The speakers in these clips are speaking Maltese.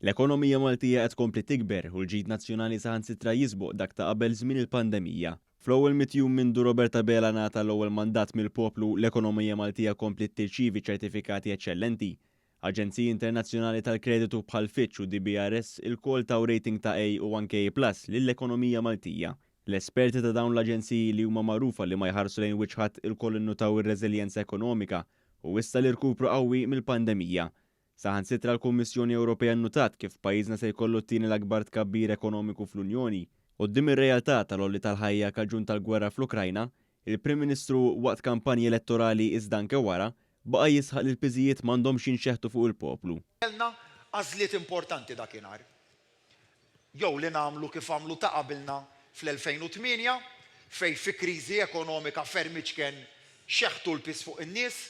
L-ekonomija Maltija qed tkompli tikber u l-ġid nazzjonali saħansitra jisboq dak ta' qabel żmien il-pandemija. Fl-ewwel mitt jum mindu Robert Abela ngħata l-ewwel mandat mill-poplu, l-ekonomija Maltija kompliet tirċievi ċertifikati eċċellenti. Aġenziji internazzjonali tal-kreditu bħal Fitch u DBRS ilkoll taw rating ta' A u anke A plus lill-ekonomija Maltija. L-esperti ta' dawn l-aġenziji li huma magħrufa li ma jħarsu lejn wiċċ ħadd ilkoll innutaw ir-reżiljenza ekonomika u issa l-irkupru qawwi mill-pandemija. Saħansitra l-Kummissjoni Ewropea nnutat kif pajjiżna se jkollu t-tieni l-akbar tkabbir ekonomiku fl-Unjoni. Quddiem ir-realtà tal-għoli tal-ħajja kaġun tal-gwerra fl-Ukrajna, il-Prim Ministru waqt kampanji elettorali iżda anke wara, baqa' jisħaq li l-piżijiet m'għandhomx jinxeħtu fuq il-poplu. Kellna għażliet importanti dakinhar. Jew li nagħmlu kif għamlu ta' qabilna fl-2008, fejn fi kriżi ekonomika ferm iċken xeħtu l-piż fuq in-nies,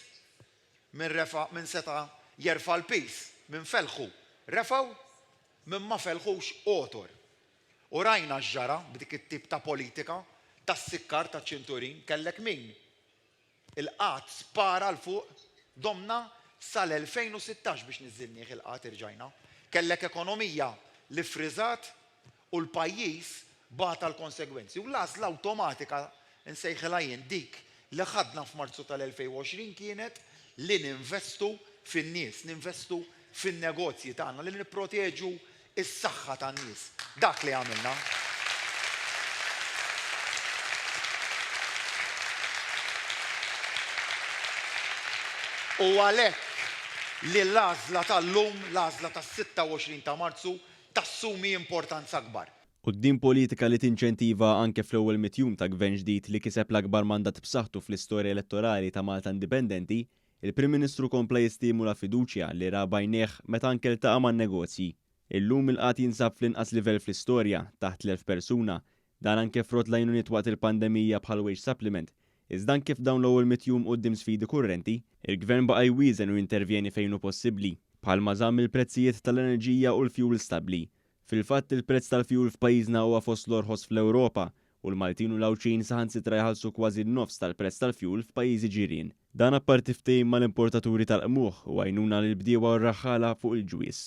Min refa' min seta' jerfa' l-piż, min felħu, refgħu, min ma felħux, għotor. U rajna x'ġara b'dik it-tip ta' politika tas-sikkar taċ-ċinturin, kellek min il-qgħad spara 'l fuq, domna sal-2016 biex niżżilnieh il-qgħad irġajna. Kellek ekonomija li ffriżat u l-pajjiż bata l-konsegwenzi. U l-għażla awtomatika, insejħilha jien, dik li ħadna f'Marzu tal-2020 kienet li ninvestu fin-nies, ninvestu fin-negozji tagħna, li nipproteġu s-saħħa tan-nies. Dak li għamilna. U għalhekk li l-għażla tal-lum, l-għażla tas-26 ta' Marzu, tassumi importanza akbar. Quddiem politika li tinċentiva anke fl-ewwel mitt jum ta' Gvern ġdid li kiseb l-akbar mandat b'saħħtu fl-istorja elettorali ta' Malta indipendenti, il-Prim Ministru kompla jistimula fiduċja li ra b'għajnejh meta anke ltaqa' man-negozji. Illum il-qgħad jinsab fl-inqas livell fl-istorja, taħt l-1,000 persuna, Dan anke frott l-għajnuniet waqt il-pandemija bħall-wage supplement. Iżda anke f'dawn l-ewwel mitt jum quddiem sfidi kurrenti, il-Gvern baqa' jwieżen u jintervjeni fejn hu possibbli, bħalma żamm il-prezzijiet tal-enerġija u l-fuel stabbli. Fil-fatt, il-prezz tal-fuel f'pajjiżna huwa fost l-orħos fl-Ewropa u l-Maltin u l-Għawdxin saħansitra jħallsu kważi n-nofs tal-prezz tal-fuel f'pajjiżi ġirien. Dan apparti ftehim mal-importaturi tal-qmuħ u għajnuna lill-bdiewa u r-raħħala fuq il-ġwież.